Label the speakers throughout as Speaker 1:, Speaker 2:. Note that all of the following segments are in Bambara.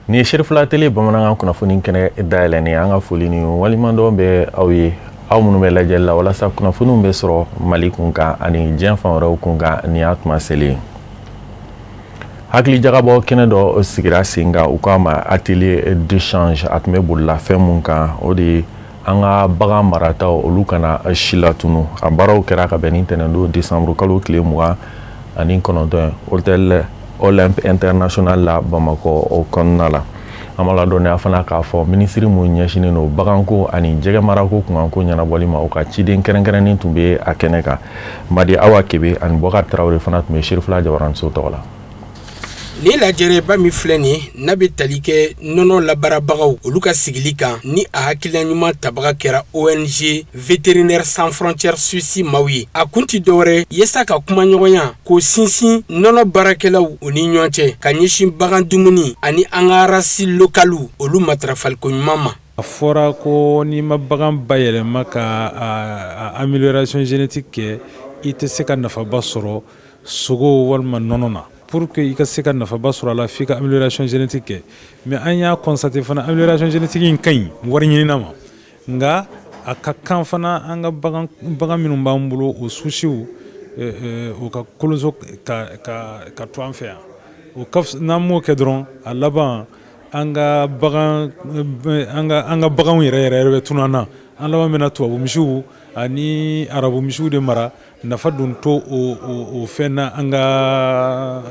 Speaker 1: Nin ye Serifula Tele bamanankan kunnafoni kɛnɛ dayɛlɛnnen. An ka foli ni waleɲumandɔn bɛ aw ye, aw minnu bɛ lajɛli la walasa kunnafoniw bɛ sɔrɔ Mali kun kan ani diɲɛ fan wɛrɛw kun kan. Nin y'a tuma selen. Hakili jagabɔ kɛnɛ dɔ sigira sen kan, u k'a ma atelier d'échange. A tun bɛ bolila fɛn mun kan, o de ye an ka bagan marataw, olu kana si latunu. A baaraw kɛra ka bɛn ni tɛnɛndon décembre kalo tile 29 ye, hôtel Olympe International la, Bamakɔ o kɔnɔna la. An b'a ladɔnniya fana k'a fɔ minisiri mun ɲɛsinnen don baganko ani jɛgɛmarako kunkanko ɲɛnabɔli ma, o ka ciden kɛrɛnkɛrɛnnen tun bɛ a kɛnɛ kan. Madi Awa Kebe ani Bɔkari Tarawele fana tun bɛ Serifula Jabaranso tɔgɔ la.
Speaker 2: Ni lajɛrɛba min filɛ nin, n'a bɛ tali kɛ nɔnɔ labaarabagaw, olu ka sigili kan, ni a hakilina ɲuman tabaga kɛra ONG Vétérinaires Sans Frontières Suisse maaw ye, a kun tɛ dɔwɛrɛ yesa ka kumaɲɔgɔnya k'o sinsin nɔnɔ baarakɛlaw u ni ɲɔgɔn cɛ, ka ɲɛsin bagan dumuni ani an ka race locale, olu matarafaliko ɲuman ma.
Speaker 3: A fɔra ko n'i ma bagan bayɛlɛma ka a amélioration génétique kɛ, i tɛ se ka nafaba sɔrɔ sogo walima nɔnɔ na. Pour que i ka se ka nafaba sɔrɔ a la, f'i ka amélioration génétique kɛ. Mais an y'a constaté fana, amélioration génétique in ka ɲi wari ɲinina ma, nka a ka kan fana an ka bagan minnu b'an bolo, o souches, o ka kolonso ka to an fɛ yan. O ka n'an m'o kɛ dɔrɔn, a laban an ka baganw yɛrɛ yɛrɛ yɛrɛ bɛ tunu an na. An laban bɛna tubabu misiw ani arabu misiw de mara. Nafa dun to o fɛn na an ka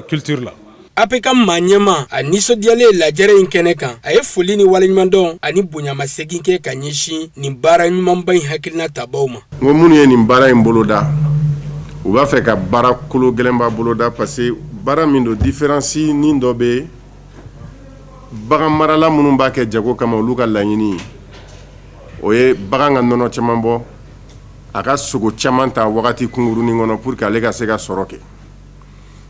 Speaker 3: culture la.
Speaker 2: APK maa ɲɛma, a nisɔndiyalen lajɛrɛ in kɛnɛ kan, a ye foli ni waleɲumandɔn ani bonyamasegin kɛ ka ɲɛsin nin baara ɲumanba in hakilina tabaw ma.
Speaker 4: N ko minnu ye nin baara in boloda, u b'a fɛ ka baara kolo gɛlɛnba boloda, parce que baara min don, différence ni dɔ bɛ bagan marala minnu b'a kɛ jago kama, olu ka laɲini o ye bagan ka nɔnɔ caman bɔ, a ka sogo caman ta wagati kunkurunin kɔnɔ pour que ale ka se ka sɔrɔ kɛ.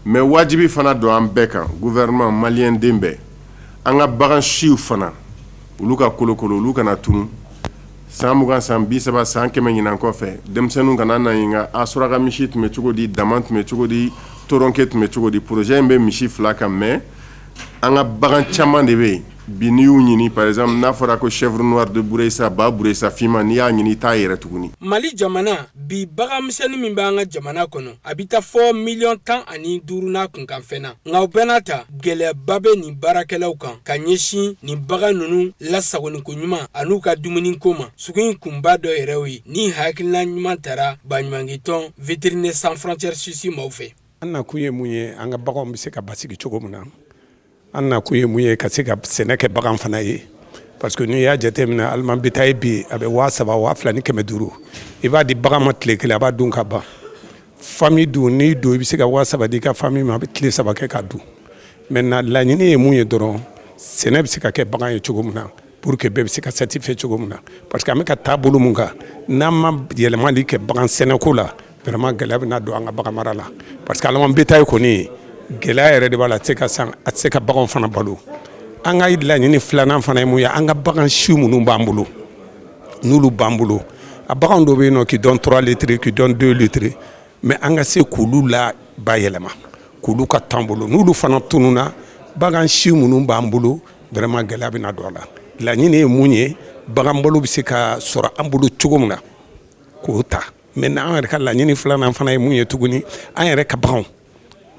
Speaker 4: Mais wajibi fana don an bɛɛ kan, gouvernement, malien den bɛɛ, an ka bagan siw fana, olu ka kolokolo, olu kana tunu san 20, san 30, san 100 ɲinan kɔfɛ, denmisɛnninw kana na ɲininka a suraka misi tun bɛ cogo di, dama tun bɛ cogo di, toronke tun bɛ cogo di. Projet in bɛ misi fila kan, mais an ka bagan caman de bɛ yen bi, n'i y'u ɲini, par exemple n'a fɔra ko chèvre noire de Bureyisa, ba Bureyisa finman, n'i y'a ɲini, i t'a yɛrɛ tuguni.
Speaker 2: Mali jamana bi, bagan misɛnnin min b'an ka jamana kɔnɔ, a bɛ taa fɔ miliyɔn 15 n'a kunkanfɛn na. Nka o bɛɛ n'a ta, gɛlɛyaba bɛ nin baarakɛlaw kan ka ɲɛsin nin bagan ninnu lasagoniko ɲuman an'u ka dumuniko ma. Sugu in kunba dɔ yɛrɛ ye ni hakilina ɲuman tara baɲumankɛtɔn Vétérinaires Sans Frontières Suisse maaw fɛ.
Speaker 5: An nakun ye mun ye? An ka baganw bɛ se ka basigi cogo min na. An nakun ye mun ye? Ka se ka sɛnɛ kɛ bagan fana ye, parce que n'i y'a jateminɛ, aliment bétail bi, a bɛ 3000, 2500. I b'a di bagan ma tile kelen, a b'a dun ka ban. Famille dun, n'i don, i bɛ se ka 3000 di i ka famille ma, a bɛ tile 3 kɛ ka dun. Maintenant, laɲini ye mun ye dɔrɔn? Sɛnɛ bɛ se ka kɛ bagan ye cogo min na, pour que bɛɛ bɛ se ka satisfait cogo min na, parce que an bɛ ka taa bolo mun kan, n'an ma yɛlɛmali kɛ bagan sɛnɛko la, vraiment gɛlɛya bɛna don an ka bagan mara la, parce que aliment bétail kɔni, gɛlɛya yɛrɛ de b'a la, a tɛ se ka san, a tɛ se ka baganw fana balo. An ka laɲini filanan fana ye mun ye? An ka bagan si minnu b'an bolo, n'olu b'an bolo, a bagan dɔw bɛ yen nɔ qui donne 3 litres, qui donne 2 litres, mais an ka se k'olu la bayɛlɛma, k'olu ka t'an bolo. N'olu fana tununna, bagan si minnu b'an bolo, vraiment gɛlɛya bɛna don a la. Laɲini ye mun ye? Bagan balo bɛ se ka sɔrɔ an bolo cogo min na, k'o ta. Maintenant, an yɛrɛ ka laɲini filanan fana ye mun ye tuguni? An yɛrɛ ka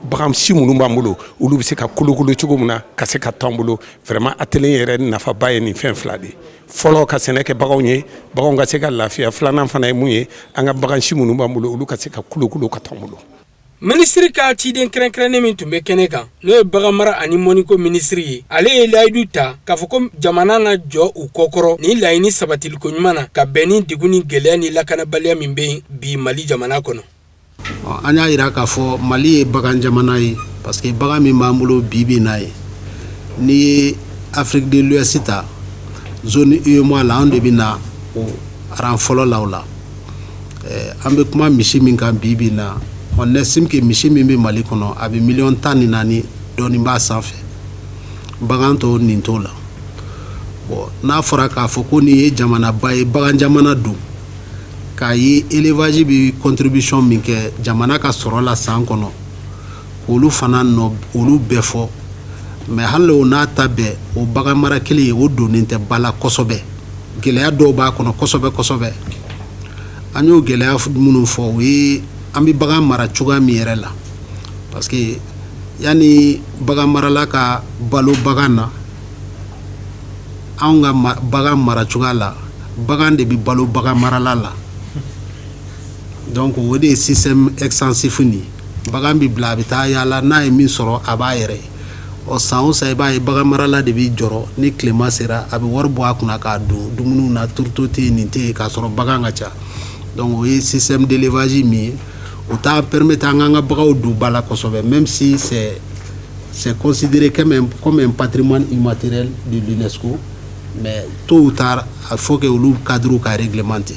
Speaker 5: bagan si minnu b'an bolo, olu bɛ se ka kolokolo cogo min na, ka se ka to an bolo. Vraiment, atelier yɛrɛ nafaba ye nin fɛn fila de ye. Fɔlɔ, ka sɛnɛ kɛ baganw ye, baganw ka se ka lafiya. Filanan fana ye mun ye? An ka bagan si minnu b'an bolo, olu ka se ka kolokolo ka to an bolo.
Speaker 2: Minisiri ka ciden kɛrɛnkɛrɛnnen min tun bɛ kɛnɛ kan, n'o ye baganmara ani mɔniko minisiri ye, ale ye layidu ta k'a fɔ ko jamana na jɔ u kɔkɔrɔ ni laɲini sabatiliko ɲuman na, ka bɛn ni degun ni gɛlɛya ni lakanabaliya min bɛ yen bi Mali jamana kɔnɔ.
Speaker 6: An y'a jira k'a fɔ Mali ye bagan jamana ye, parce que bagan min b'an bolo bi bi n'a ye, n'i ye Afrique de l'Ouest ta, zone UEMOA la, an de bɛ na o rang fɔlɔ la. O la, an bɛ kuma misi min kan bi bi na, on estime que misi min bɛ Mali kɔnɔ, a bɛ miliyɔn 14 dɔɔnin b'a sanfɛ. Bagan tɔw nin t'o la. Bon, n'a fɔra k'a fɔ ko nin ye jamanaba ye, bagan jamana don, k'a ye élevage bɛ contribution min kɛ jamana ka sɔrɔ la san kɔnɔ, k'olu fana nɔ, olu bɛɛ fɔ. Mais hali o n'a ta bɛɛ, o bagan mara kelen, o donnen tɛ ba la kosɛbɛ. Gɛlɛya dɔw b'a kɔnɔ kosɛbɛ kosɛbɛ. An y'o gɛlɛya minnu fɔ, o ye an bɛ bagan mara cogoya min yɛrɛ la, parce que yanni bagan marala ka balo bagan na, anw ka bagan mara cogoya la, bagan de bɛ balo bagan marala la. Donc o de ye système extensif nin ye. Bagan bɛ bila, a bɛ taa yaala, n'a ye min sɔrɔ, a b'a yɛrɛ ye. Ɔ, san o san, i b'a ye bagan marala de bɛ jɔrɔ. Ni tilema sera, a bɛ wari bɔ a kunna k'a don dumuniw na, tourteau tɛ yen, nin tɛ yen, k'a sɔrɔ bagan ka ca. Donc o ye système d'élevage min ye, o t'a permettre an k'an ka baganw don ba la kosɛbɛ, même si c'est considéré comme un patrimoine immatériel de l'UNESCO. Mais tôt ou tard, il faut que olu cadre ka réglementer.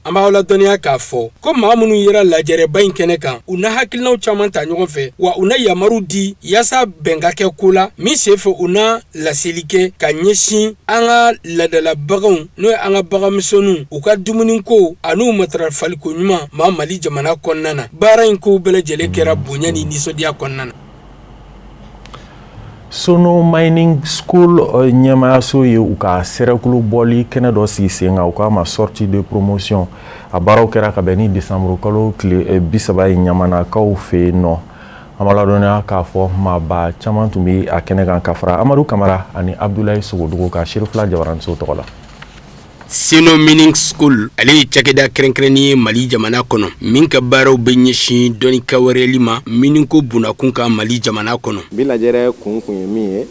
Speaker 2: An b'aw ladɔnniya k'a fɔ ko maa minnu yera lajɛrɛba in kɛnɛ kan, u na hakilinaw caman ta ɲɔgɔn fɛ, wa u na yamaru di yaasa bɛn ka kɛ ko la min sen fɛ, u na laseli kɛ ka ɲɛsin an ka ladala baganw, n'o ye an ka baganmisɛnninw, u ka dumuniko an'u matarafaliko ɲuman ma Mali jamana kɔnɔna na. Baara in kow bɛɛ lajɛlen kɛra bonya ni nisɔndiya kɔnɔna na.
Speaker 1: Sono Mining School ɲɛmayaso ye u ka sɛrɛkulu bɔli kɛnɛ dɔ sigi sen kan, u k'a ma sortie de promotion. A baaraw kɛra ka bɛn ni desanburu kalo tile 30 ye Ɲamanakaw fɛ yen nɔ. An b'a ladɔnniya k'a fɔ maaba caman tun bɛ a kɛnɛ kan, ka fara Amadu Kamara ani Abudulayi Sogodogo ka Serifila Jabaranso tɔgɔ la.
Speaker 2: Seno Mining School, ale ye cakɛda kɛrɛnkɛrɛnnen ye Mali jamana kɔnɔ min ka baaraw bɛ ɲɛsin dɔnni kawɛrɛli ma miniko bundakun kan Mali jamana kɔnɔ.
Speaker 7: Bi lajɛrɛ kun ye min ye,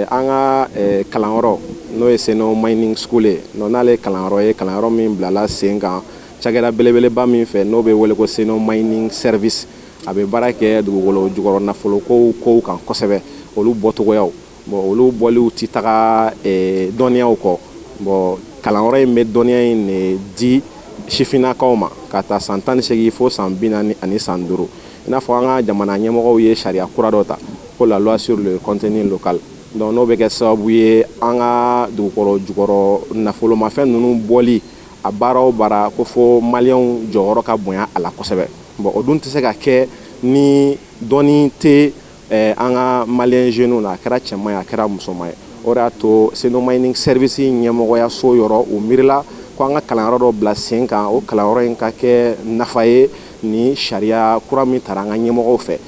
Speaker 7: an ka kalanyɔrɔ, n'o ye Seno Mining School ye, n'ale ye kalanyɔrɔ ye, kalanyɔrɔ min bilala sen kan cakɛda belebeleba min fɛ, n'o bɛ wele ko Seno Mining Service. A bɛ baara kɛ dugukolo jukɔrɔ nafolo kow kan kosɛbɛ, olu bɔcogoyaw. Bon, olu bɔliw tɛ taga dɔnniyaw kɔ. Bon, kalanyɔrɔ in bɛ dɔnniya in de di sifinnakaw ma ka taa san 18 fo san 45. I n'a fɔ an ka jamana ɲɛmɔgɔw ye sariya kura dɔ ta ko la loi sur le contenu local. Donc n'o bɛ kɛ sababu ye, an ka dugukolo jukɔrɔ nafolomafɛn ninnu bɔli, a baara o baara, ko fo Maliyɛnw jɔyɔrɔ ka bonya a la kosɛbɛ. Bon, o dun tɛ se ka kɛ ni dɔnni tɛ an ka Maliyɛn jeunes na, a kɛra cɛman ye, a kɛra musoman ye. O de y'a to Seno Mining Service ɲɛmɔgɔyaso yɔrɔ, u miirila ko an ka kalanyɔrɔ dɔ bila sen kan, o kalanyɔrɔ in ka kɛ nafa ye ni sariya kura min tara an ka ɲɛmɔgɔw fɛ.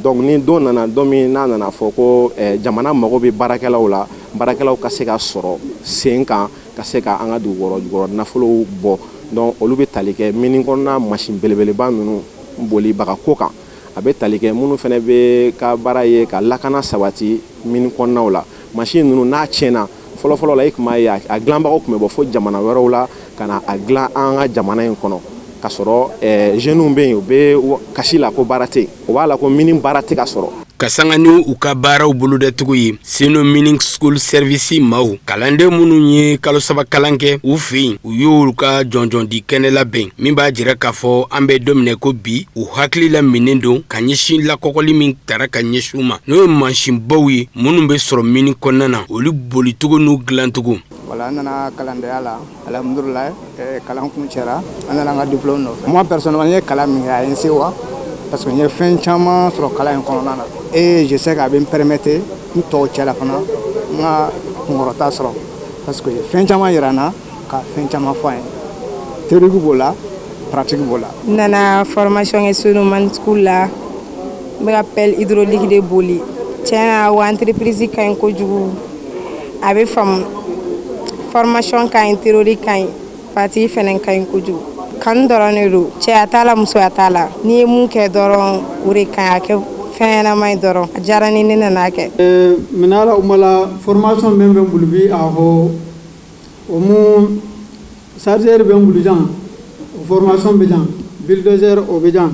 Speaker 7: Donc ni don nana, don min n'a nana fɔ ko jamana mago bɛ baarakɛlaw la, baarakɛlaw ka se ka sɔrɔ sen kan, ka se ka an ka dugukɔrɔ jukɔrɔ nafolow bɔ. Donc olu bɛ tali kɛ mini kɔnɔna mansin belebeleba ninnu bolibaga ko kan, a bɛ tali kɛ minnu fana bɛ ka baara ye ka lakana sabati mini kɔnɔnaw la. Mansin ninnu n'a tiɲɛna, fɔlɔfɔlɔ la, i tun b'a ye a dilanbagaw tun bɛ bɔ fo jamana wɛrɛw la ka na a dilan an ka jamana in kɔnɔ, ka sɔrɔ jeunes bɛ yen, u bɛ kasi la ko baara tɛ yen. O b'a la ko mini baara tɛ ka sɔrɔ.
Speaker 2: Ka sanga ni u ka baaraw bolodacogo ye, Seno Mining School Service maaw, kalanden minnu ye kalo 3 kalan kɛ u fɛ yen, u y'olu ka jɔnjɔn di kɛnɛ labɛn min b'a jira k'a fɔ an bɛ don minɛ ko bi, u hakili la minen don ka ɲɛsin lakɔkɔli min tara ka ɲɛsin u ma, n'o ye mansinbaw ye minnu bɛ sɔrɔ mini kɔnɔna na, olu bolicogo n'u dilancogo.
Speaker 8: Voilà, an nana kalandenya la, alhamdulilayi, kalan kun cɛra, an nana an ka diplôme nɔfɛ. Moi personnellement, n ye kalan min kɛ, a ye n se wa, parce que n ye fɛn caman sɔrɔ kalan in kɔnɔna na et je sais k'a bɛ n permettre n tɔw cɛ la fana, n ka kunkɔrɔta sɔrɔ, parce que fɛn caman yira n na, ka fɛn caman fɔ an ye. Théorique b'o la, pratique b'o la.
Speaker 9: N nana formation kɛ Seno Mining School la, n bɛ ka pelle hydraulique de boli. Tiɲɛ na, wa entreprise ka ɲi kojugu, a bɛ faamu. Formation ka ɲi, théorie ka ɲi, pratique fɛnɛ ka ɲi kojugu. Kanu dɔrɔn de don, cɛya t'a la, musoya t'a la. N'i ye mun kɛ dɔrɔn, o de ka ɲi, a kɛ fɛn ɲɛnama ye dɔrɔn. A diyara ni ne nana kɛ.
Speaker 10: Minala umala formation min bɛ n bolo bi, a ko o mu chargeur bɛ n bolo jan, o formation bɛ jan, bulldozer o bɛ jan,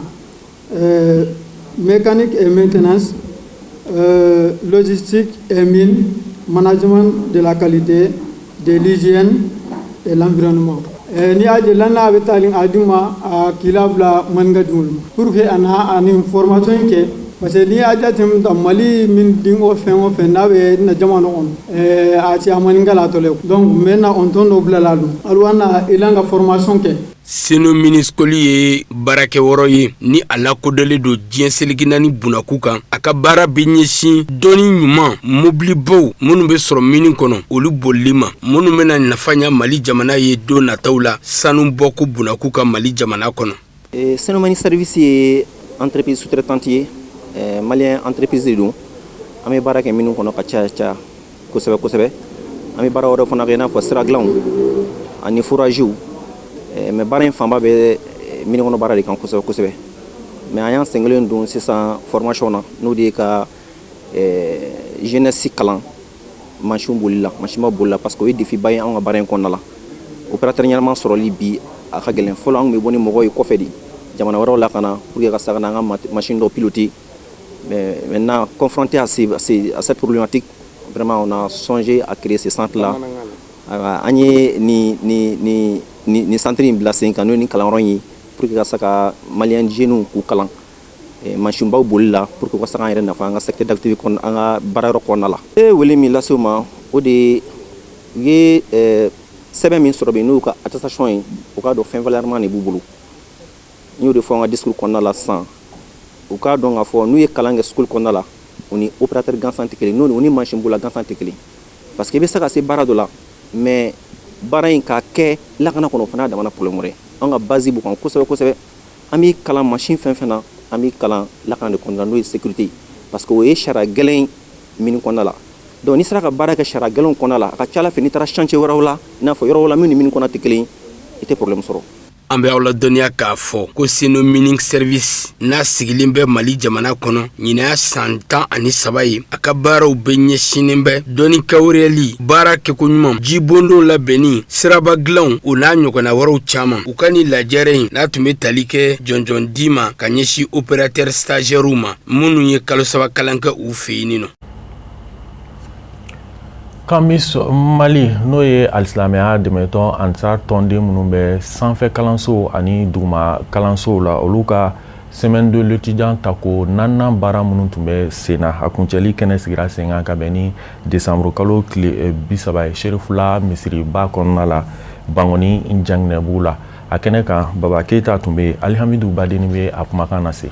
Speaker 10: mécanique et maintenance, logistique et mine, management de la qualité, de l'hygiène et l'environnement. Ni y'a je lanna a bɛ taalin a duma a k'i labila maninka diŋolu ma pour que a na ani formation in kɛ. Parce que n'i y'a jateminɛ Mali mine dingɛ fɛn o fɛn n'a bɛ na jamana kɔnɔ, a caman kala tɔ donc n bɛ na o tɔn dɔ bila la don alu na i ka formation kɛ.
Speaker 2: Seno Mining School ye baarakɛyɔrɔ ye ni a lakodɔnlen don diɲɛ seleke naani bunakun kan. A ka baara bɛ ɲɛsin dɔnni ɲuman, mobilibaw minnu bɛ sɔrɔ mine kɔnɔ, olu bolili ma, minnu bɛna nafa ɲɛ Mali jamana ye don nataw la sanu bɔko bunakun kan Mali jamana kɔnɔ.
Speaker 7: Seno Mining Service ye entreprise sous-traitante ye, malien entreprise de don. An bɛ baara kɛ minnu kɔnɔ ka caya caya kosɛbɛ kosɛbɛ. An bɛ baara wɛrɛ fana kɛ, i n'a fɔ sira dilanw ani foragew, mais baara in fanba bɛ mine kɔnɔ baara de kan kosɛbɛ kosɛbɛ. Mais an y'an sen kelen don sisan formation na, n'o de ye ka jeunesse kalan mansin boli la, mansinba boli la, parce que o ye défi ba ye anw ka baara in kɔnɔna la. Opérateur ɲɛnama sɔrɔli bi, a ka gɛlɛn. Fɔlɔ, an tun bɛ bɔ ni mɔgɔw ye kɔfɛ de, jamana wɛrɛw la, ka na pour que ka se ka na an ka machine dɔw piloter. Mais maintenant, confronté à cette problématique, vraiment, on a songé à créer ce centre là. An ye nin centre in bila sen kan, n'o ye nin kalanyɔrɔ in ye, pour que ka se ka malien jeunes k'u kalan mansinbaw boli la, pour que u ka se k'an yɛrɛ nafa an ka secteur d'activité kɔnɔ, an ka baarayɔrɔ kɔnɔna la. E wele min lase u ma, o de ye u ye sɛbɛn min sɔrɔ bi, n'u ka attestation ye, u k'a dɔn fɛn valeur de b'u bolo. N y'o de fɔ an ka discours kɔnɔna la sisan. U k'a dɔn k'a fɔ n'u ye kalan kɛ school kɔnɔna la, u ni opérateur gansan tɛ kelen, n'u ni mansin bolila gansan tɛ kelen, parce que i bɛ se ka se baara dɔ la, mais baara in ka kɛ lakana kɔnɔ, o fana y'a damana problème wɛrɛ. An ka base b'u kan kosɛbɛ kosɛbɛ. An b'i kalan machine fɛn fɛn na, an b'i kalan lakana de kɔnɔna la, n'o ye sécurité, parce que o ye sariya gɛlɛn mine kɔnɔna la. Donc n'i sera ka baara kɛ sariya gɛlɛnw kɔnɔna la, a ka ca ala fɛ, n'i taara chantier wɛrɛw la, i n'a fɔ yɔrɔ la min ni mine kɔnɔ tɛ kelen, i tɛ problème sɔrɔ.
Speaker 2: An bɛ aw ladɔnniya k'a fɔ ko Seno Mining Service n'a sigilen bɛ Mali jamana kɔnɔ, ɲinan san 13 ye. A ka baaraw bɛ ɲɛsinnen bɛ dɔnni kawureyali, baara kɛko ɲuman, jibondonw labɛnni, siraba dilanw, o n'a ɲɔgɔnna wɛrɛw caman. U ka nin lajɛrɛ in n'a tun bɛ tali kɛ jɔnjɔn di ma ka ɲɛsin opérateur stagiaires ma, minnu ye kalo 3 kalan kɛ u fɛ yen nɔ.
Speaker 1: Camus Mali, n'o ye alisilamɛya dɛmɛtɔn Ansar tɔnden minnu bɛ sanfɛ kalansow ani duguma kalansow la, olu ka semaine de l'étudiant tako naaninan baara minnu tun bɛ sen na, a kuncɛli kɛnɛ sigira sen kan ka bɛn ni décembre kalo tile 30 ye, Serifula misiriba kɔnɔna la, Bankɔni Janginɛbugu la. A kɛnɛ kan, Baba Keyita tun bɛ yen. Alihamidu Badeni bɛ a kumakan lase.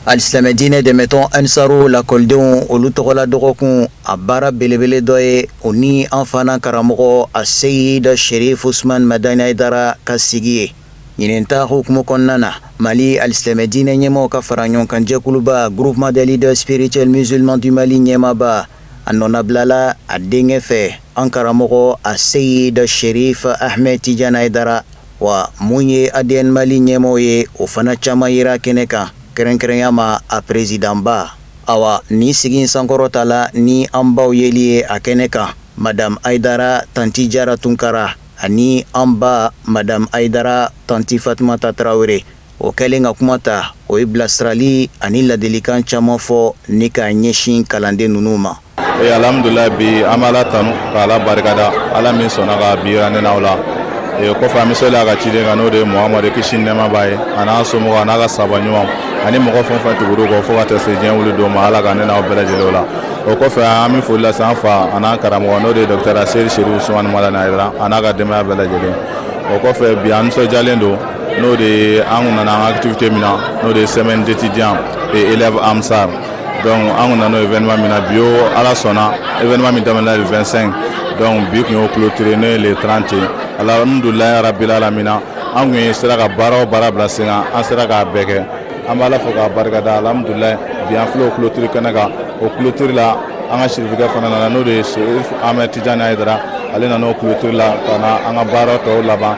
Speaker 11: Alisilamɛ diinɛ dɛmɛtɔn Ansaru lakɔlidenw, olu tɔgɔla dɔgɔkun a baara belebele dɔ ye o ni an fana karamɔgɔ a Seyid Sherif Usman Madani Hayidara ka sigi ye. Ɲinan ta hukumu kɔnɔna na, Mali alisilamɛ diinɛ ɲɛmaaw ka fara ɲɔgɔn kan jɛkuluba, Groupement des leaders spirituels musulmans du Mali ɲɛmaaba, a nɔnabilala a denkɛ fɛ, an karamɔgɔ a Seyid Sherif Ahmed Tidiane Hayidara. Wa mun ye ADN Mali ɲɛmaaw ye, o fana caman yera kɛnɛ kan, kɛrɛnkɛrɛnya ma a président ba. Awa, nin sigi in sankɔrɔta la ni an baw yeli ye a kɛnɛ kan, Madame Hayidara Tanti Jara Tunkara ani an ba Madame Hayidara Tanti Fatumata Tarawele. O kɛlen ka kuma ta, o ye bilasirali ani ladilikan caman fɔ ni k'a ɲɛsin kalanden ninnu ma.
Speaker 12: Ee, alhamdulilayi, bi an bɛ Ala tanu ka Ala barikada, Ala min sɔnna ka bi yira ne n'aw la. Kɔfɛ, an bɛ sɔli a ka ciden kan, n'o de ye Muhamadu, kisi ni nɛɛma b'a ye, a n'a somɔgɔw, a n'a ka sahaba ɲumanw, ani mɔgɔ fɛn o fɛn tugur'u kɔ fo ka taa se diɲɛ wuli don ma. Ala ka ne n'aw bɛɛ lajɛlen o la. O kɔfɛ, an bɛ foli lase an fa a n'an karamɔgɔ, n'o de ye docteur Seyidi Serifu Usumani Madani Hayidara, a n'a ka denbaya bɛɛ lajɛlen. O kɔfɛ, bi an nisɔndiyalen don, n'o de ye an kun nana an ka activité min na, n'o de ye semaine d'étudiants et élèves Ansar. Donc an kun nana o événement min na bi, o Ala sɔnna, événement min daminɛna le 25, donc bi kun y'o clôturer, n'o ye le 30 ye. Alhamdulilayi rabil alamina, an kun ye sera ka baara o baara bila sen kan, an sera k'a bɛɛ kɛ. An bɛ Ala fo k'a barikada. Alhamdulilayi, bi an filɛ o clôture kɛnɛ kan. O clôture la, an ka sirifikɛ fana nana, n'o de ye Serif Ahmed Tidiane Hayidara. Ale nana o clôture la ka na an ka baara tɔw laban.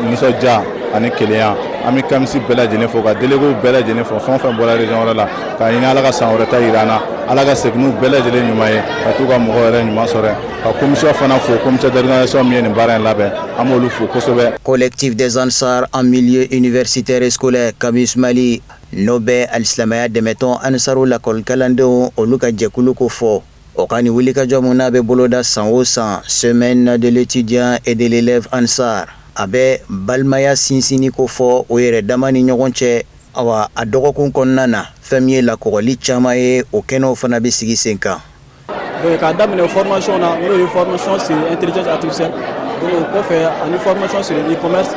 Speaker 12: Nisɔndiya ani kelenya. An bɛ CAMIS bɛɛ lajɛlen fo, ka délégués bɛɛ lajɛlen fo, fɛn o fɛn bɔra région wɛrɛ la, k'a ɲini Ala ka san wɛrɛ ta yira an na. Ala ka segin n'u bɛɛ lajɛlen ɲuman ye, ka t'u ka mɔgɔ yɛrɛ ɲuman sɔrɔ, ka commission fana fo, comité d'organisation min ye nin baara in labɛn, an b'olu fo kosɛbɛ.
Speaker 11: Collectif des Ansar en milieu universitaire et scolaire, CAMIS Mali, n'o bɛ alisilamɛya dɛmɛtɔn Ansaru lakɔlikalandenw, olu ka jɛkulu ko fɔ, o ka nin wulikajɔ mun n'a bɛ boloda san o san, semaine de l'étudiant et de l'élève Ansar, a bɛ balimaya sinsinni ko fɔ o yɛrɛ dama ni ɲɔgɔn cɛ. Awa, a dɔgɔkun kɔnɔna na, Fɛn min ye lakɔgɔli caman ye, o kɛnɛw fana bɛ sigi sen kan.
Speaker 13: Donc k'a daminɛ formation na, n'o ye formation sur intelligence artificielle, donc o kɔfɛ ani formation sur e-commerce.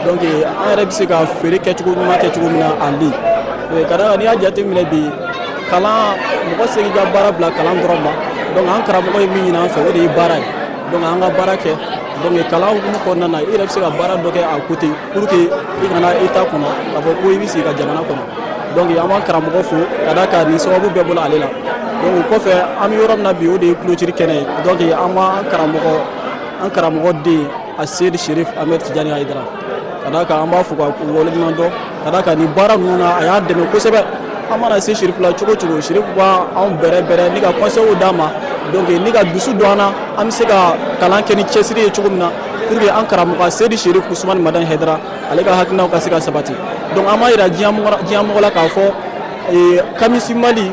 Speaker 13: Donc an yɛrɛ bɛ se ka feere kɛcogo ɲuman kɛ cogo min na en ligne. Donc ka d'a kan, n'i y'a jateminɛ bi, kalan, mɔgɔ se k'i ka baara bila kalan dɔrɔn ma. Donc an karamɔgɔ ye min ɲini an fɛ, o de ye baara ye. Donc an ka baara kɛ. Donc kalan hukumu kɔnɔna na, i yɛrɛ bɛ se ka baara dɔ kɛ à côté pour que i kana État kɔnɔ k'a fɔ ko i bɛ sigi ka jamana kɔnɔ. Donc an b'an karamɔgɔ fo ka d'a kan nin sababu bɛɛ bɔra ale la. Donc o kɔfɛ, an bɛ yɔrɔ min na bi, o de ye clôture kɛnɛ ye. Donc an b'an karamɔgɔ, an karamɔgɔ den Aseyidi Sherif Ahmed Tijani Hayidara, ka d'a kan an b'a fo ka waleɲuman dɔn ka d'a kan nin baara ninnu na, a y'an dɛmɛ kosɛbɛ. An mana se Sherif la cogo o cogo, Sherif b'anw bɛrɛ bɛrɛ ni ka conseil d'an ma, donc ni ka dusu don an na, an bɛ se ka kalan kɛ ni cɛsiri ye cogo min na pour que an karamɔgɔ Aseyidi Sherif Usumani Madani Hayidara, ale ka hakilinaw ka se ka sabati. Donc an b'a yira diɲɛ mɔgɔ la k'a fɔ CAMIS Mali,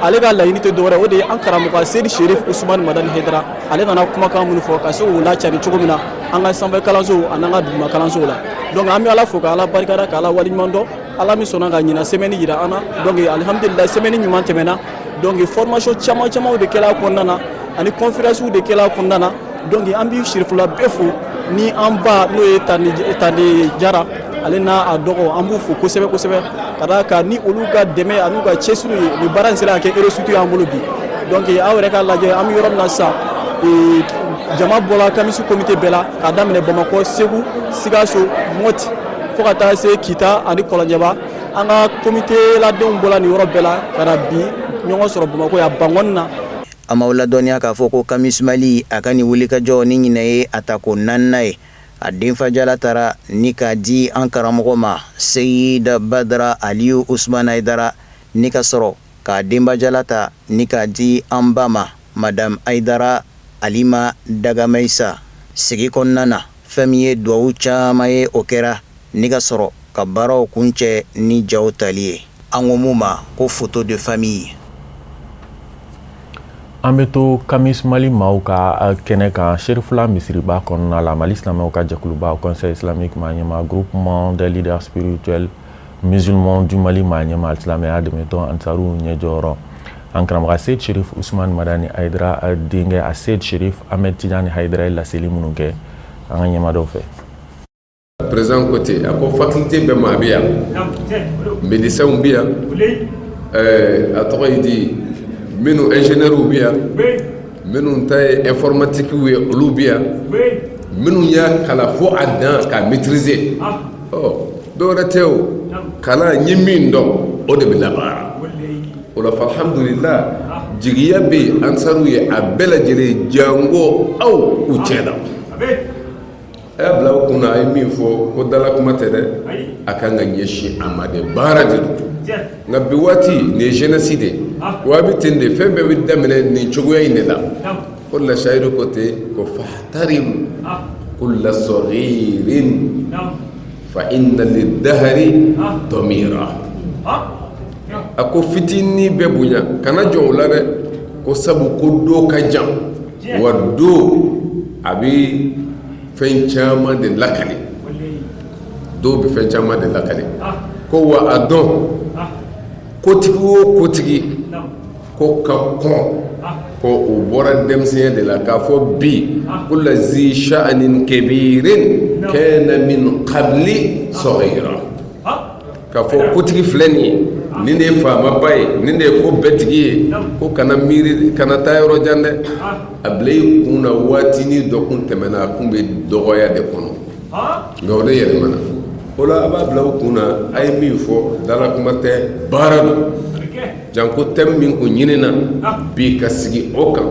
Speaker 13: ale ka laɲini tɛ dɔwɛrɛ, o de ye an karamɔgɔ Seyidi Sherif Usumani Madani Hayidara, ale nana kumakan minnu fɔ, ka se k'o lacari cogo min na an ka sanfɛ kalansow ani an ka duguma kalansow la. Donc an bɛ Ala fo ka Ala barikada, ka Ala waleɲuman dɔn, Ala min sɔnna ka ɲina semaine yira an na. Donc alihamudulila, semaine ɲuman tɛmɛna. Donc formation caman camanw de kɛla a kɔnɔna na, ani conférence de kɛla a kɔnɔna na. Donc an bɛ Sherifula bɛɛ fo, ni an ba n'o ye Tande Jara, ale n'a a dɔgɔ, an b'u fo kosɛbɛ kosɛbɛ, ka d'a kan ni olu ka dɛmɛ ani ka cɛsiri ye, nin baara in sera ka kɛ réussite y'an bolo bi. Donc aw yɛrɛ k'a lajɛ, an bɛ yɔrɔ min na sisan, jama bɔra CAMIS comité bɛɛ la, k'a daminɛ Bamakɔ, Segu, Sikaso, Moti, fo ka taa se Kita ani Kɔlɔnjɛba. An ka comité ladenw bɔra nin yɔrɔ bɛɛ la ka na bi ɲɔgɔn sɔrɔ Bamakɔ yan Bankɔni na.
Speaker 11: An b'aw ladɔnniya k'a fɔ ko CAMIS Mali, a ka nin wulikajɔ ni ɲinɛ ye a tako naaninan ye. A denfajala taara ni k'a di an karamɔgɔ ma, Seyida Badara Aliyu Usumani Hayidara, ni ka sɔrɔ k'a denbajala ta ni k'a di an ba ma, Madame Hayidara Alima Dagamayisa. Sigi kɔnɔna na, fɛn min ye duwawu caman ye, o kɛra ni ka sɔrɔ ka baaraw kuncɛ ni jaw tali ye, an ko mun ma ko photo de famille.
Speaker 1: An bɛ to CAMIS Mali maaw ka kɛnɛ kan, Serifula misiriba kɔnɔna la. Mali silamɛw ka jɛkuluba, Conseil islamique maa ɲɛma, Groupement des leaders spirituels musulmans du Mali maa ɲɛma, silamɛya dɛmɛtɔn Ansaru ɲɛjɔyɔrɔ, an karamɔgɔ Seyid Sherif Usman Madani Hayidara denkɛ, a Seyid Sherif Ahmed Tijani Hayidara ye laseli minnu kɛ an ka ɲɛma dɔw fɛ.
Speaker 4: Président ko ten, a ko faculté bɛɛ maa bɛ yan, médecins bɛ yan, a tɔgɔ ye di, minnu ingénieurs bɛ yan, minnu ta ye informatique ye, olu bɛ yan, minnu y'a kalan fo a dan k'a maîtriser. Ɔ, dɔwɛrɛ tɛ, o kalan n ye min dɔn, o de bɛ labaara o la. Alhamdulillah, jigiya bɛ yen Ansaru ye a bɛɛ lajɛlen, janko aw u cɛ la. A y'a bila aw kunna, a ye min fɔ ko dala kuma tɛ dɛ, a kan ka ɲɛsin a ma de, baara de don. Nka bi waati nin ye jeunesse de ye wa, a bɛ ten de, fɛn bɛɛ bɛ daminɛ nin cogoya in de la. O de la sayidu ko ten ko fahtarim kulla saghirin fa inna lidahari damira. A ko fitinin bɛɛ bonya, kana jɔn o la dɛ, ko sabu ko don ka jan wa, don a bɛ fɛn caman de lakale, dɔw bɛ fɛn caman de lakale. Ko wa a dɔn, kotigi o kotigi ko ka kɔn, ko o bɔra denmisɛnya de la. K'a fɔ bi kulla zi sha'anin kabirin kana min qabli saghira, k'a fɔ kotigi filɛ nin ye, nin de ye faamaba ye, nin de ye ko bɛɛtigi ye, ko kana miiri, kana taa yɔrɔ jan dɛ, a bila i kun na, waatinin dɔ kun tɛmɛna, a kun bɛ dɔgɔya de kɔnɔ, nka o de yɛlɛmana. O la a b'a bila u kun na, a ye min fɔ dala kuma tɛ, baara don. Janko thème min kun ɲinina bi ka sigi o kan,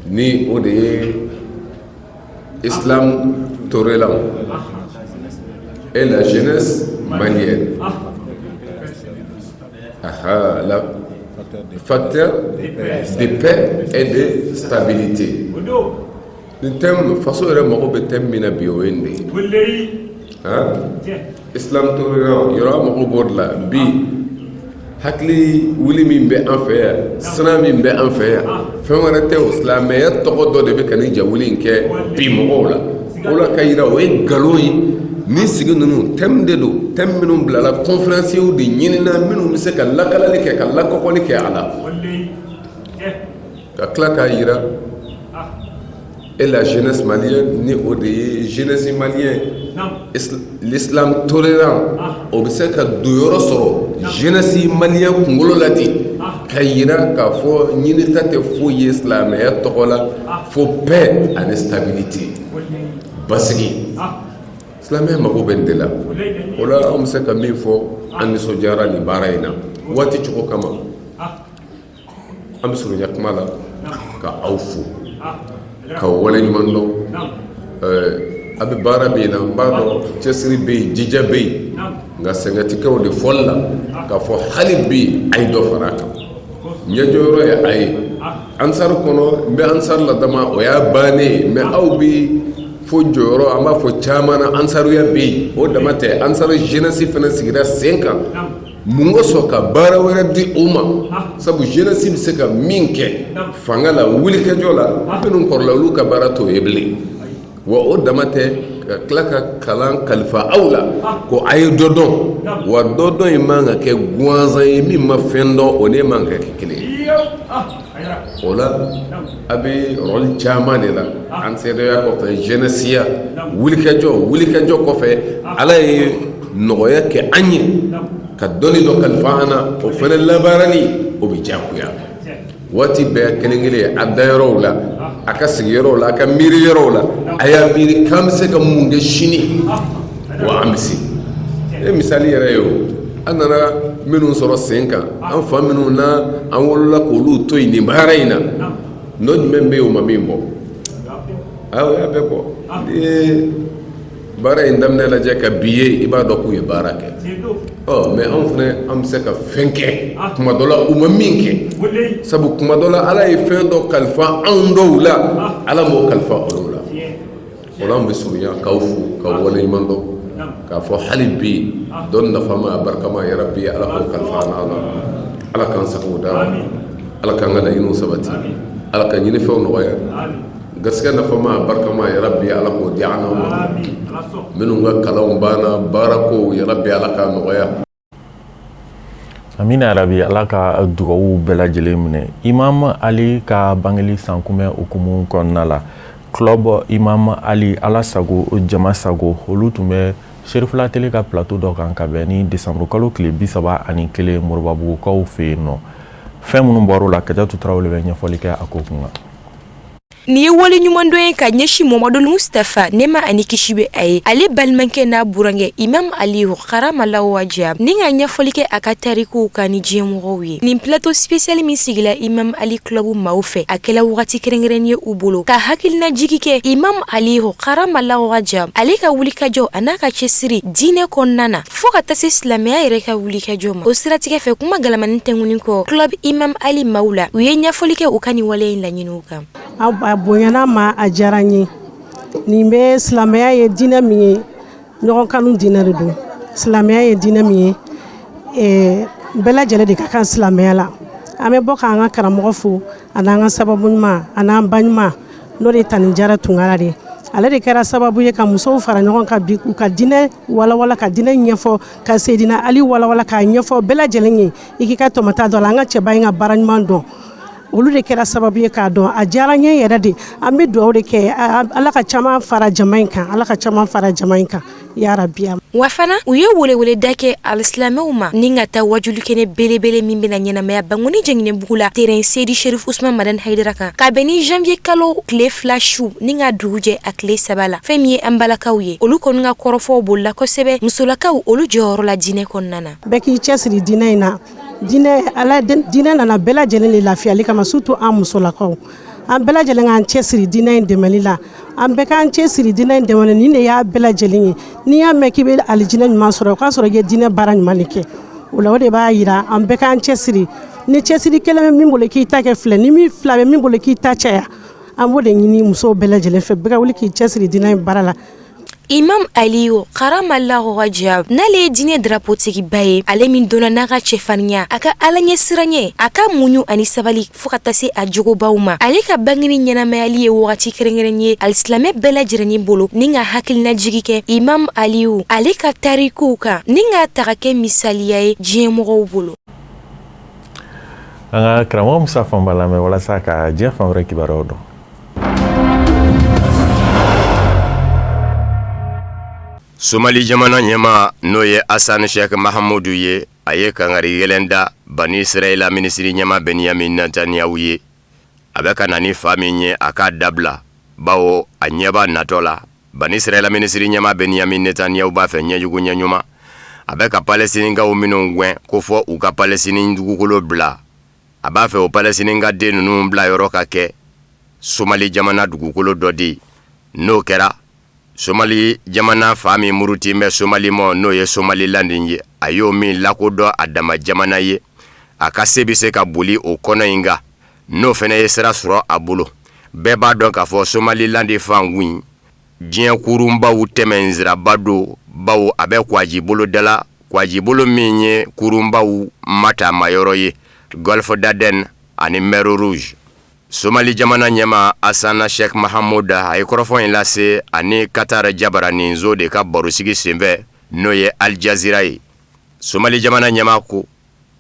Speaker 4: ni o de ye islam tolérant et la jeunesse malienne. Aha, la facteur de paix et de stabilité. Nin thème, faso yɛrɛ mago bɛ thème min na bi, o ye nin de ye. Han, islam tolérant yɔrɔ, an mago b'o de la bi. Hakili wuli min bɛ an fɛ yan, siran min bɛ an fɛ yan, fɛn wɛrɛ tɛ o, silamɛya tɔgɔ dɔ de bɛ ka nin jawuli in kɛ bi mɔgɔw la.
Speaker 14: O la ka yira o ye nkalon ye. Ni sigi ninnu, thème de don, thème minnu bilala, conférenciers de ɲinina minnu bɛ se ka lakalali kɛ, ka lakɔkɔli kɛ a la, ka tila k'a yira et la jeunesse malienne, ni o de ye jeunesse malienne, l'islam tolérant, o bɛ se ka donyɔrɔ sɔrɔ jeunesse malienne kunkolo la ten, ka yira k'a fɔ ɲinita tɛ foyi ye silamɛya tɔgɔ la fo paix ani stabilité, basigi. Silamɛya mago bɛ nin de la. O la anw bɛ se ka min fɔ, an nisɔndiyara nin baara in na. Waati cogo kama, an bɛ surunya kuma la ka aw fo, ka waleɲuman dɔn. A bɛ baara min na, n b'a dɔn cɛsiri bɛ yen, jija bɛ yen, nka sɛgɛn tɛ kɛ o de fɔli la k'a fɔ hali bi a ye dɔ fara a kan. Ɲɛjɔyɔrɔ ye a ye Ansar kɔnɔ, n bɛ Ansar la dama, o y'a bannen ye, mais aw bɛ fo jɔyɔrɔ, an b'a fɔ caman na, Ansaruya bɛ yen, o dama tɛ, Ansar jeunesse fana sigira sen kan. Mun kosɔn ka baara wɛrɛ di o ma? Sabu jeunesse bɛ se ka min kɛ fanga la, wulikajɔ la, minnu kɔrɔla, olu ka baara t'o ye bilen. Wa o dama tɛ, ka tila ka kalan kalifa aw la ko a ye dɔ dɔn. Wa dɔ dɔn in man ka kɛ gansan ye, min ma fɛn dɔn, o ne man ka kɛ kelen ye. O la a bɛ rôle caman de la ansariya kɔfɛ, jeunesse wulikajɔ, wulikajɔ kɔfɛ. Ala ye nɔgɔya kɛ an ye ka dɔnni dɔ kalifa an na, o fana labaarali o bɛ diyagoya waati bɛɛ. Kelen kelen a dayɔrɔw la, a ka sigiyɔrɔw la, a ka miiri yɔrɔw la, a y'a miiri k'an bɛ se ka mun kɛ sini. Wa an bɛ se. E misali yɛrɛ ye, o an nana minnu sɔrɔ sen kan, an fa minnu na an wolola k'olu to yen nin baara in na, nɔ jumɛn bɛ yen o ma min bɔ? Ayiwa, o y'a bɛɛ bɔ. N'i ye baara in daminɛ lajɛ ka bi ye, i b'a dɔn k'u ye baara kɛ. Ɔ mais anw fana, an bɛ se ka fɛn kɛ kuma dɔ la u ma min kɛ, sabu kuma dɔ la Ala ye fɛn dɔ kalifa anw dɔw la, Ala m'o kalifa olu la. O la an bɛ surunya k'aw fo, k'aw waleɲuman dɔn, k'a fɔ hali bi dɔn nafama a barikama, yarabi Ala k'o kalifa an na, Ala k'an sago d'a ma, Ala k'an ka laɲiniw sabati, Ala ka ɲinifɛnw nɔgɔya, garisɛgɛ nafama a barikama, yarabi Ala k'o di an ma. Minnu ka kalanw banna, baarako, yarabi Ala k'a nɔgɔya.
Speaker 1: Amina yarabi, Ala ka dugawu bɛɛ lajɛlen minɛ. Imam Ali ka bangeli sankunbɛn hukumu kɔnɔna la, club Imam Ali, Ala sago jama sago, olu tun bɛ Serifula Tele ka plateau dɔ kan ka bɛn ni décembre kalo tile 31 Moribabugukaw fɛ yen nɔ. Fɛn minnu bɔr'o la, Kajatu Tarawele bɛ ɲɛfɔli kɛ a ko kun kan.
Speaker 15: Nin ye wale ɲumandɔn ye ka ɲɛsin Mamadu Mustafa, nɛɛma ani kisi bɛ a ye, ale balimakɛ n'a burankɛ Imam Ali karamallahu waja, ni ka ɲɛfɔli kɛ a ka tarikuw kan ni diɲɛmɔgɔw ye. Nin plateau spécial min sigila Imam Ali club maaw fɛ, a kɛla wagati kɛrɛnkɛrɛnnen ye u bolo ka hakilinajigi kɛ Imam Ali karamallahu waja, ale ka wulikajɔ a n'a ka cɛsiri diinɛ kɔnɔna na, fo ka taa se silamɛya yɛrɛ ka wulikajɔ ma. O siratigɛ fɛ, kuma galamani tɛnkunin kɔ club Imam Ali maaw la, u ye ɲɛfɔli kɛ u ka nin wale in laɲiniw kan.
Speaker 16: A bonyana ma, a diyara n ye. Nin bɛ silamɛya ye diinɛ min ye, ɲɔgɔn kanu diinɛ de don. Silamɛya ye diinɛ min ye, bɛɛ lajɛlen de ka kan silamɛya la. An bɛ bɔ k'an ka karamɔgɔ fo, a n'an ka sababu ɲuman, a n'an ba ɲuman, n'o de ye Tani Jara Tunkara de ye. Ale de kɛra sababu ye ka musow fara ɲɔgɔn kan bi, u ka diinɛ walawala, ka diinɛ ɲɛfɔ, ka Seyidina Ali walawala k'a ɲɛfɔ bɛɛ lajɛlen ye. I k'i ka tɔmɔta dɔn a la, an ka cɛba in ka baara ɲuman dɔn, olu de kɛra sababu ye k'a dɔn. A diyara n ye yɛrɛ de. An bɛ dugawu de kɛ, Ala ka caman fara jama in kan, Ala ka caman fara jama in kan, yarabi.
Speaker 15: Wa fana u ye weleweleda kɛ alisilamɛw ma ni ka taa wajulikɛnɛ belebele min bɛna ɲɛnamaya Bankoni Jɛngɛnɛbugu la, terrain Seyidi Sherif Usman Madani Hayidara kan, ka bɛn ni janvier kalo tile 2 su ni ka dugu jɛ a tile 3 la. Fɛn min ye an balakaw ye, olu kɔni ka kɔrɔfɔw bolila kosɛbɛ musolakaw olu jɔyɔrɔ la diinɛ kɔnɔna na.
Speaker 16: Bɛɛ k'i cɛsiri diinɛ in na. Diinɛ Ala diinɛ nana bɛɛ lajɛlen de lafiyali kama, surtout an musolakaw. An bɛɛ lajɛlen k'an cɛsiri diinɛ in dɛmɛli la, an bɛɛ k'an cɛsiri diinɛ in dɛmɛli. Nin de y'a bɛɛ lajɛlen ye. N'i y'a mɛn k'i bɛ alijinɛ ɲuman sɔrɔ, o k'a sɔrɔ i ye diinɛ baara ɲuman de kɛ. O la, o de b'a yira an bɛɛ k'an cɛsiri. Ni cɛsiri kelen bɛ min bolo, k'i ta kɛ filɛ, ni min fila bɛ min bolo, k'i ta caya. An b'o de ɲini musow bɛɛ lajɛlen fɛ, bɛɛ ka wuli k'i cɛsiri diinɛ in baara la.
Speaker 15: Imam Aliyu karamallahu wajha, n'ale ye diinɛ drapotigiba ye, ale min dɔnna n'a ka cɛfarinya, a ka Ala ɲɛsiranɲɛ, a ka muɲu ani sabali fo ka taa se a jogobaw ma. Ale ka bangeni ɲɛnamayali ye wagati kɛrɛnkɛrɛn ye alisilamɛ bɛɛ lajɛrɛnin bolo, ni ka hakilinajigi kɛ Imam Aliyu ale ka tarikuw kan, ni k'a ta ka kɛ misaliya ye diɲɛ mɔgɔw bolo.
Speaker 1: An ka karamɔgɔ Musa Fanba lamɛn walasa ka diɲɛ fan wɛrɛ kibaruyaw dɔn.
Speaker 17: Somali jamana ɲɛmaa n'o ye Asan Sheikh Mahamudu ye, a ye kangari gɛlɛn da Bani Israɛla minisiri ɲɛmaa Benyamin Netanyahu ye. A bɛ ka na ni fa min ye, a k'a dabila, bawo a ɲɛ b'a natɔ la. Bani Israɛla minisiri ɲɛmaa Benyamin Netanyahu b'a fɛ ɲɛjugu ɲɛɲuman. A bɛ ka Palɛsitinikaw minnu gɛn ko fɔ u ka Palɛsitini dugukolo bila, a b'a fɛ o Palɛsitinika den ninnu bila yɔrɔ ka kɛ Somali jamana dugukolo dɔ de ye. N'o kɛra, Somali jamana fan min muruti bɛ Somali ma, n'o ye Somaliland ye, a y'o min lakodɔn a dama jamana ye, a ka se bɛ se ka boli o kɔnɔ in kan. N'o fana ye sira sɔrɔ a bolo, bɛɛ b'a dɔn k'a fɔ Somaliland fan in, diɲɛ kurunbaw tɛmɛnsiraba don, bawo a bɛ kwajibolo da la, kwajibolo min ye kurunbaw mataamayɔrɔ ye, Golfe d'Aden ani Mer Rouge. Somali jamana ɲɛmaa Asan Sheikh Mahamud a ye kɔrɔfɔ in lase ani Qatar jabaraninso de ka barosigi senfɛ, n'o ye Al Jazeera ye. Somali jamana ɲɛmaa ko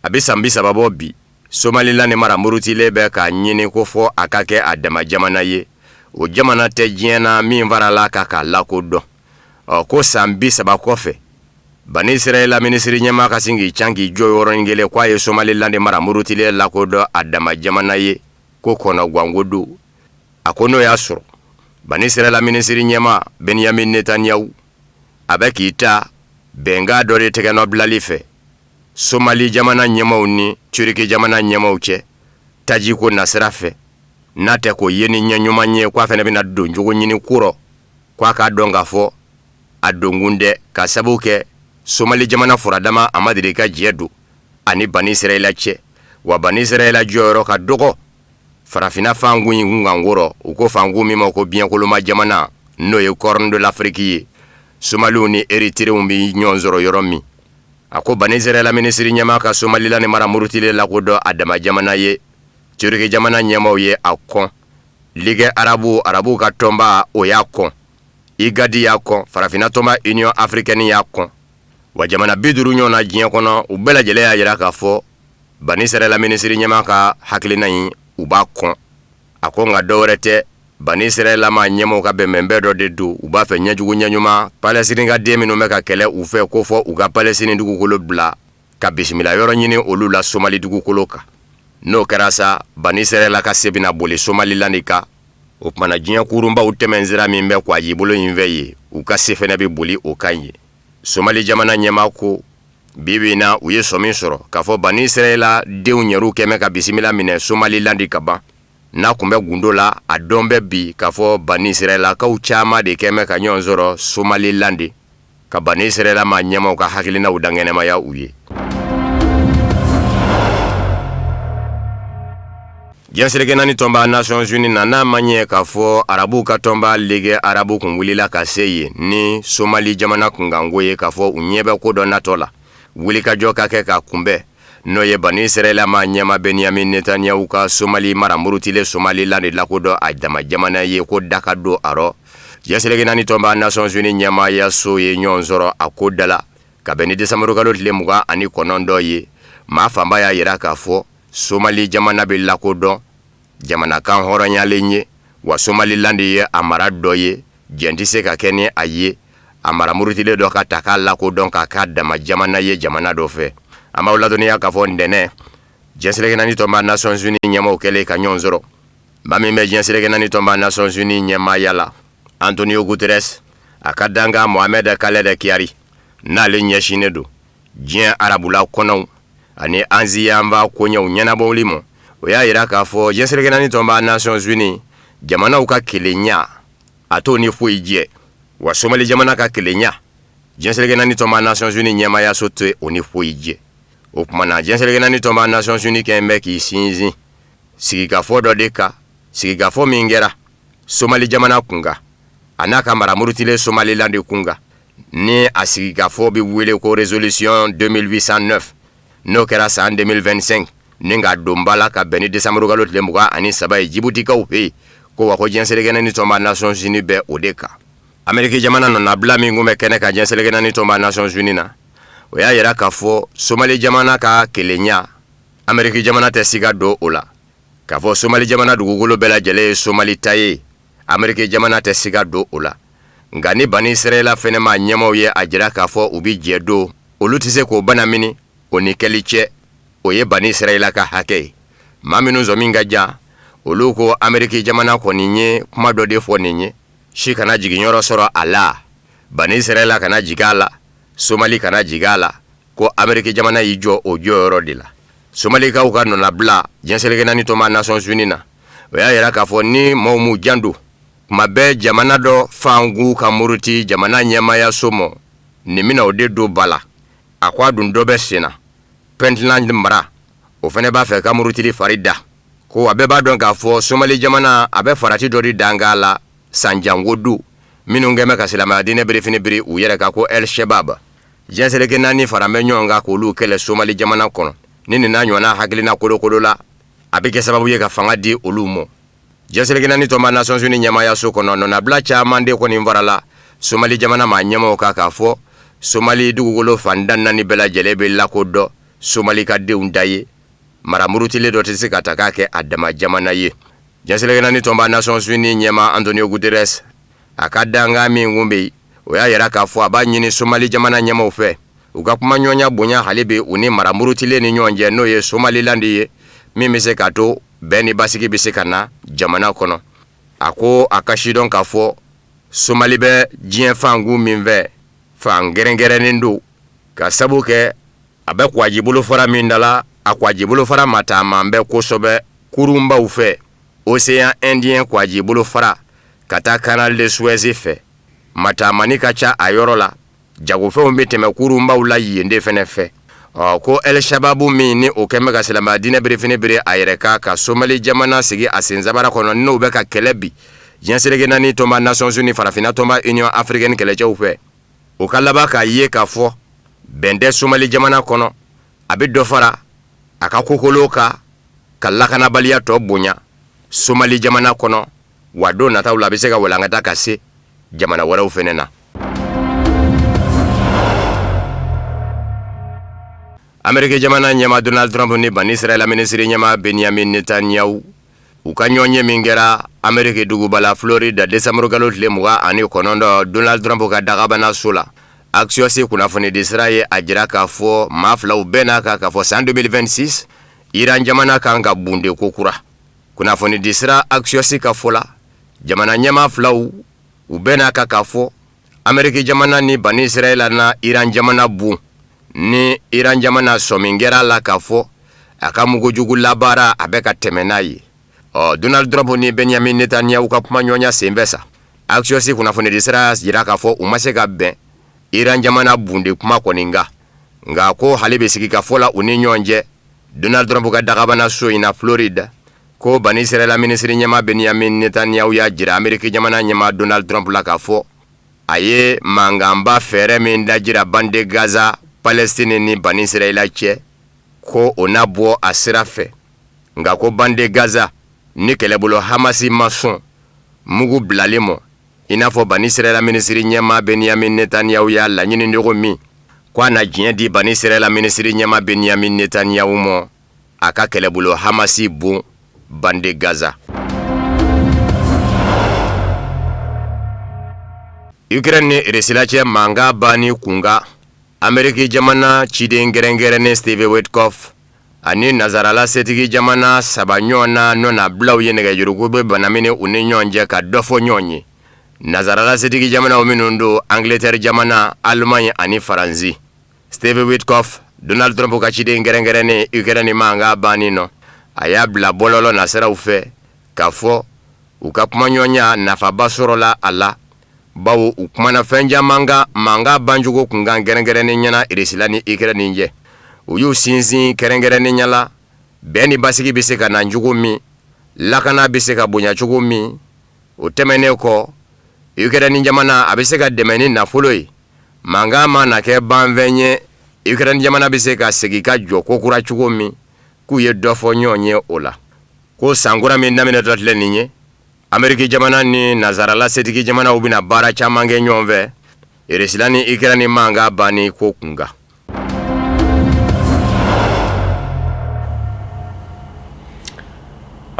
Speaker 17: a bɛ san 30 bɔ bi, Somaliland mara murutilen bɛ k'a ɲini ko fɔ a ka kɛ a dama jamana ye. O jamana tɛ diɲɛ na min farala a kan k'a lakodɔn. Ɔ ko san 30 kɔfɛ, Bani Israɛla minisiri ɲɛmaa ka sin k'i can k'i jɔ yɔrɔnin kelen k'a ye Somaliland mara murutilen lakodɔn a dama jamana ye, ko kɔnɔgwanko don. A ko n'o y'a sɔrɔ Bani Israɛla minisiri ɲɛmaa Benyamin Netanyahu a bɛ k'i ta bɛnkan dɔ de tɛgɛnɔbilali fɛ Somali jamana ɲɛmaaw ni Turiki jamana ɲɛmaaw cɛ tajiko nasira fɛ, n'a tɛ k'o ye ni ɲɛ ɲuman ye, k'a fana bɛna don cogo ɲini ko rɔ, k'a k'a dɔn k'a fɔ a donkun dɛ, ka sabu kɛ Somali jamana furadama a ma deli ka jɛ don ani Bani Israɛla cɛ, wa Bani Israɛla jɔyɔrɔ ka dɔgɔ farafinna fankun in kunkanko rɔ, u ko fankun min ma ko biɲɛkoloma jamana, n'o ye Corne de l'Afrique ye, Somaliw ni Eritrew bɛ ɲɔgɔn sɔrɔ yɔrɔ min. A ko Bani Israɛla minisiri ɲɛmaa ka Somaliland mara murutilen lakodɔn a dama jamana ye, Turiki jamana ɲɛmaaw ye a kɔn, Ligue arabu, arabuw ka tɔnba, o y'a kɔn, IGAD y'a kɔn, farafinna tɔnba Union africaine y'a kɔn, wa jamana 50 ɲɔgɔn na diɲɛ kɔnɔ, u bɛɛ lajɛlen y'a jira k'a fɔ Bani Israɛla minisiri ɲɛmaa ka hakilina in, u b'a kɔn. A ko nka dɔwɛrɛ tɛ, Bani Israɛla maa ɲɛmaaw ka bɛnbɛnbɛn dɔ de don, u b'a fɛ ɲɛjugu ɲɛɲuman Palɛsitini ka den minnu bɛ ka kɛlɛ u fɛ ko fɔ u ka Palɛsitini dugukolo bila ka bisimila yɔrɔ ɲini olu la Somali dugukolo kan. N'o kɛra sa, Bani Israɛla ka se bɛna boli Somaliland kan. O tuma na diɲɛ kurunbaw tɛmɛnsira min bɛ kwajibolo in fɛ yen, u ka se fana bɛ boli o kan yen. Somali jamana ɲɛmaa ko bi bi in na, u ye sɔmi sɔrɔ k'a fɔ Bani Israɛla denw yɛrɛw kɛmɛ ka bisimila minɛ Somaliland ka ban. N'a tun bɛ gundo la, a dɔn bɛ bi k'a fɔ Bani Israɛlakaw caman de kɛmɛ ka ɲɔgɔn sɔrɔ Somaliland ka Bani Israɛla maa ɲɛmaaw ka hakilinaw dankɛnɛmaya u ye. Diɲɛ seleke naani tɔnba Nations Unies na, n'a ma ɲɛ k'a fɔ arabuw ka tɔnba Ligue arabu kun wulila ka se yen ni Somali jamana kunkanko ye, k'a fɔ u ɲɛ bɛ ko dɔ natɔ la, wulikajɔ ka kɛ k'a kunbɛn, n'o ye Bani Israɛla maa ɲɛmaa Benyamin Netanyahu ka Somali mara murutilen Somaliland de lakodɔn a dama jamana ye, ko da ka don a rɔ. Diɲɛ seleke naani tɔnba Nations Unies ɲɛmaayaso ye ɲɔgɔn sɔrɔ a ko da la ka bɛn ni desanburukalo tile 29 ye. Maa fanba y'a jira k'a fɔ Somali jamana bɛ lakodɔn jamana kan hɔrɔnyalen ye, wa Somaliland ye a mara dɔ ye, jɛn tɛ se ka kɛ ni a ye a mara murutilen dɔ ka ta k'a lakodɔn k'a k'a dama jamana ye jamana dɔ fɛ. An b'aw ladɔnniya k'a fɔ ntɛnɛn, diɲɛ seleke naani tɔnba Nations Unies ɲɛmaaw kɛlen ka ɲɔgɔn sɔrɔ, maa min bɛ diɲɛ seleke naani tɔnba Nations Unies ɲɛmaaya la, Antonio Guterres, a ka dankan Mohamed Khaled Khiari, n'ale ɲɛsinnen don diɲɛ arabula kɔnɔw ani Asie yanfan koɲɛw ɲɛnabɔli ma, o y'a jira k'a fɔ diɲɛ seleke naani tɔnba Nations Unies jamanaw ka kelenya, a t'o ni foyi jɛ, wa Somali jamana ka kelenya, diɲɛ seleke naani tɔnba Nations Unies ɲɛmaayaso tɛ o ni foyi jɛ. O tuma na diɲɛ seleke naani tɔnba Nations Unies kɛlen bɛ k'i sinsin sigikafɔ dɔ de kan, sigikafɔ min kɛra Somali jamana kunkan. a n'a ka mara murutilen Somaliland kunkan, ni a sigikafɔ bɛ wele ko résolution 2809, n'o kɛra san 2025 ni ka don ba la ka bɛn ni desanburukalo tile 23 ye Jibutikaw fɛ yen, ko wa ko diɲɛ seleke naani tɔnba Nations Unies bɛ o de kan. Ameriki jamana nɔnabila min kun bɛ kɛnɛ kan diɲɛ seleke naani tɔnba Nations Unies na, o y'a yira k'a fɔ Somali jamana ka kelenya, Ameriki jamana tɛ siga don o la. K'a fɔ Somali jamana dugukolo bɛɛ lajɛlen ye Somali ta ye, Ameriki jamana tɛ siga don o la. Nka ni Bani Israɛla fɛnɛ maa ɲɛmaaw ye a jira k'a fɔ u bi jɛ don, olu tɛ se k'o banamini o ni kɛli cɛ, o ye Bani Israɛla ka hakɛ ye. Maa minnu sɔmi ka jan, olu ko Ameriki jamana kɔni ye kuma dɔ de fɔ nin ye, si kana jiginyɔrɔ sɔrɔ a la, Bani Israɛla kana jigin a la, Somali kana jigin a la, ko Ameriki jamana y'i jɔ o jɔyɔrɔ de la. Somalikaw ka nɔnabila diɲɛ seleke naani tɔnba Nations Unies na, o y'a yira k'a fɔ ni maaw m'u janto, kuma bɛɛ jamana dɔ fangu ka muruti jamana ɲɛmaayaso mɔ, nin bɛna o de don ba la. A ko a dun dɔ bɛ sen na, Puntland mara, o fana b'a fɛ ka murutili fari da. Ko a bɛɛ b'a dɔn k'a fɔ Somali jamana a bɛ farati dɔ de danga la sanjanko du minnu kɛn bɛ ka silamɛya diinɛ birifini biri u yɛrɛ kan ko El Shabab. Diɲɛ seleke naani fara bɛ ɲɔgɔn kan k'olu kɛlɛ Somali jamana kɔnɔ. Ni nin n'a ɲɔgɔnna hakilina kolokolo la, a bɛ kɛ sababu ye ka fanga di olu mɔ. Diɲɛ seleke naani tɔnba Nations Unies ɲɛmaayaso kɔnɔ, nɔnabila caman de kɔni farala Somali jamana maa ɲɛmaaw kan k'a fɔ Somali dugukolo fan tan naani bɛɛ lajɛlen bɛ lakodɔn Somali ka denw ta ye, mara murutilen dɔ tɛ se ka ta k'a kɛ a dama jamana ye. Diɲɛ seleke naani tɔnba Nations Unies ɲɛmaa Antonio Guterres, a ka dankan min kun bɛ yen, o y'a yira k'a fɔ a b'a ɲini Somali jamana ɲɛmaaw fɛ u ka kumaɲɔgɔnya bonya hali bi u ni mara murutilen ni ɲɔgɔn cɛ, n'o ye Somaliland ye, min bɛ se k'a to bɛn ni basigi bɛ se ka na jamana kɔnɔ. A ko a ka sidɔn k'a fɔ Somali bɛ diɲɛ fankun min fɛ, fan kɛrɛnkɛrɛnnen don, ka sabu kɛ a bɛ kwaji bolofara min da la, a kwaji bolofara mataaman bɛ kosɛbɛ kurunbaw fɛ, Océan Indien kwaji bolofara ka taa Canal de Suez fɛ, mataamani ka ca a yɔrɔ la, jagofɛnw bɛ tɛmɛ kurunbaw la yen de fɛnɛ fɛ. Ɔ ko El Shababu min ni o kɛn bɛ ka silamɛya diinɛ birifini biri a yɛrɛ kan ka Somali jamana sigi a sensabara kɔnɔ, n'o bɛ ka kɛlɛ bi diɲɛ seleke naani tɔnba Nations Unies farafinna tɔnba Union africaine kɛlɛcɛw fɛ, o ka laban k'a ye k'a fɔ bɛn tɛ Somali jamana kɔnɔ, a bɛ dɔ fara a ka kokolo kan ka lakanabaliya tɔ bonya Somali jamana kɔnɔ, wa don nataw la a bɛ se ka walankata ka se jamana wɛrɛw fɛnɛ na. Ameriki jamana ɲɛmaa Donald Trump ni Bani Israɛla minisiri ɲɛmaa Benyamin Netanyahu, u ka ɲɔgɔnye min kɛra Ameriki duguba la Florida décembre kalo tile 29 Donald Trump ka dagabana so la, Axios kunnafonidi sira ye a jira k'a fɔ maa filaw bɛɛ n'a kan k'a fɔ san 2026 Iran jamana kan ka bunde kokura. Kunnafonidi sira Axios ka fɔ la, jamana ɲɛmaa filaw u bɛɛ n'a kan k'a fɔ Ameriki jamana ni Bani Israɛla na Iran jamana bon, ni Iran jamana sɔmi kɛra a la k'a fɔ a ka mugujugu labaara a bɛ ka tɛmɛ n'a ye. Ɔ Donald Trump ni Benyamin Netanyahu ka kumaɲɔgɔnya senfɛ sa, Axios kunnafonidi sira y'a jira k'a fɔ u ma se ka bɛn Iran jamana bunde kuma kɔni kan, nka ko hali bi sigikafɔ la u ni ɲɔgɔn cɛ Donald Trump ka dagabana so in na Florida, ko Bani Israɛla minisiri ɲɛmaa Benyamin Netanyahu y'a jira Ameriki jamana ɲɛmaa Donald Trump la k'a fɔ a ye mankanba fɛɛrɛ min dajira bande Gaza, Palestine ni Bani Israɛla cɛ, ko o na bɔ a sira fɛ, nka ko bande Gaza ni kɛlɛbolo Hamasi ma sɔn mugu bilali ma, i n'a fɔ Bani Israɛla minisiri ɲɛmaa Benyamin Netanyahu y'a laɲini cogo min, ko a na diɲɛ di Bani Israɛla minisiri ɲɛmaa Benyamin Netanyahu ma a ka kɛlɛbolo Hamasi bon bande Gaza. Ukraine ni Irisila cɛ mankan banni kunkan, Ameriki jamana ciden kɛrɛnkɛrɛnnen Steve Witkoff ani nazarala setigi jamana saba ɲɔgɔn na nɔnabilaw ye nɛgɛjuruko bɛ banamini u ni ɲɔgɔn cɛ ka dɔ fɔ ɲɔgɔn ye. Nazarala setigi jamanaw minnu don Angleterre jamana, Allemagne ani Faransi. Steve Witkoff, Donald Trump ka ciden kɛrɛnkɛrɛnnen Ukraine mankan banni nɔ, a y'a bila bɔlɔlɔ nasiraw fɛ k'a fɔ u ka kumaɲɔgɔnya nafaba sɔrɔla a la, bawo u kumana fɛn caman kan mankan bancogo kunkan kɛrɛnkɛrɛnnenya la Irisila ni Ukraine cɛ. U y'u sinsin kɛrɛnkɛrɛnnenya la bɛn ni basigi bɛ se ka na cogo min, lakana bɛ se ka bonya cogo min. O tɛmɛnen kɔ, Ukraine jamana a bɛ se ka dɛmɛ ni nafolo ye, mankan mana kɛ banfɛn ye, Ukraine jamana bɛ se ka segin ka jɔ kokura cogo min, k'u ye dɔ fɔ ɲɔgɔn ye o la. Ko sankura min daminɛtɔ filɛ nin ye, Ameriki jamana ni nazarala setigi jamanaw bɛna baara caman kɛ ɲɔgɔn fɛ Irisila ni Ukraine mankan banni ko kunkan.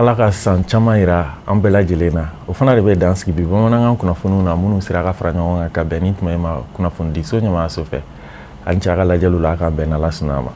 Speaker 1: Ala ka san caman yira an bɛɛ lajɛlen na. O fana de bɛ dan sigi bi bamanankan kunnafoniw na minnu sera ka fara ɲɔgɔn kan ka bɛn ni tuma in ma kunnafonidiso ɲɛmaayaso fɛ. An cɛ a ka lajɛliw la, a k'an bɛn n'Ala sɔnna a ma.